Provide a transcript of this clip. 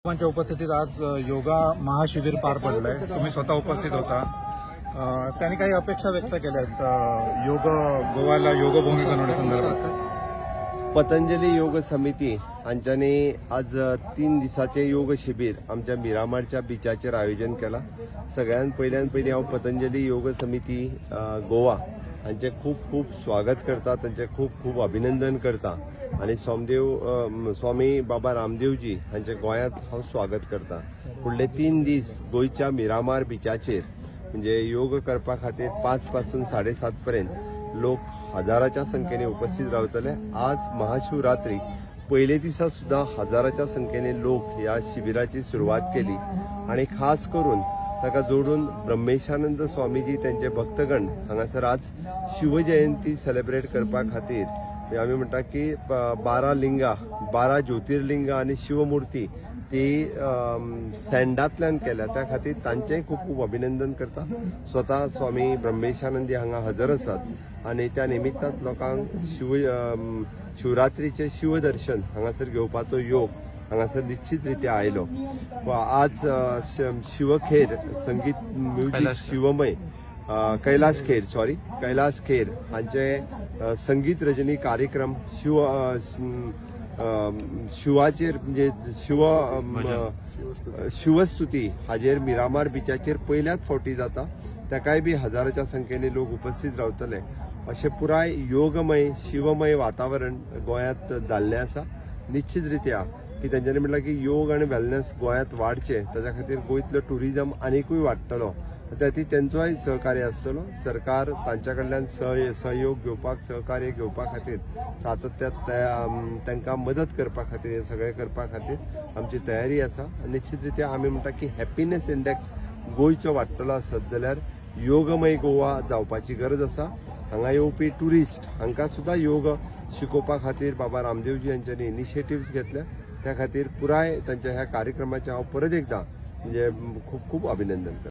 साहेबांच्या उपस्थितीत आज योगा महाशिबिर पार पडलंय. तुम्ही स्वतः उपस्थित होता. त्यांनी काही अपेक्षा व्यक्त केल्या आहेत योग गोव्याला योगभूमी बनवण्यासंदर्भात. पतंजली योग समिती हांच्यांनी आज 3 दिसाचें योग शिबीर आमच्या मिरामारच्या बिचाचेर आयोजन केलां. सगळ्यान पयल्यान पयलीं हांव पतंजली योग समिती गोवा हांचें खूब खूब स्वागत करता, तांचें खूब खूब अभिनंदन करता आनी सोमदेव स्वामी बाबा रामदेवजी हांचें गोंयांत हांव स्वागत करता. फुडले 3 दीस गोंयच्या मिरामार बिचाचेर म्हणजे योग करपा खातीर 5 पासून 7:30 पर्यंत लोक हजाराच्या संख्येने उपस्थित रावतले. आज महाशिवरात्री पयले दिसा सुद्दां हजाराच्या संख्येने लोक ह्या शिबिराची सुरवात केली आनी खास करून ताका जोडून ब्रह्मेशानंद स्वामीजी त्यांचे भक्तगण हांगासर आज शिवजयंती सेलिब्रेट करपा खातीर आमी म्हणटा की 12 लिंगां, 12 ज्योतिर्लिंगां आनी शिवमूर्ती ती सँडांतल्यान केल्या, त्या खातीर तांचेंय खूब खूब अभिनंदन करता. स्वता स्वामी ब्रह्मेशानंदी हांगा हजर आसात आनी त्या निमित्तान लोकांक शिवरात्रीचें शिवदर्शन हांगासर घेवपाचो योग हांगासर निश्चित रित्या आयलो. आज शिवखेर संगीत म्युजीक शिवमय कैलाश खेर कैलाश खेर हांचे संगीत रजनी कार्यक्रम शिवाचेर म्हणजे शिवस्तुती हाजेर मिरामार बिचाचेर पयल्याच फावटी जाता. ताकाय बी हजाराच्या संख्येने लोक उपस्थित रावतले. अशें पुराय योगमय शिवमय वातावरण गोंयांत जाल्लें आसा. निश्चित रित्या की तेंच्यांनी म्हणलां की योग आनी वेलनेस गोंयांत वाडचें, ताच्या खातीर गोंयतलो ट्युरिजम आनिकूय वाडटलो, त्या खातीर तेंचोय सहकार्य आसतलो. सरकार तांच्या कडल्यान सहयोग घेवपाक, सहकार्य घेवपा खातीर सातत्यात तांकां मदत करपा खातीर हें सगळें करपा खातीर आमची तयारी आसा. निश्चित रित्या आमी म्हणटा की हॅपीनेस इंडेक्स गोंयचो वाडटलो आसत जाल्यार योगमय गोवा जावपाची गरज आसा. हांगा येवपी ट्युरिस्ट हांकां सुद्दां योग शिकोवपा खातीर बाबा रामदेवजी हांच्यांनी इनिशिएटिव्स घेतल्या, त्या खातीर पुराय तांच्या ह्या कार्यक्रमाचें हांव परत एकदां म्हणजे खूब खूब अभिनंदन करता.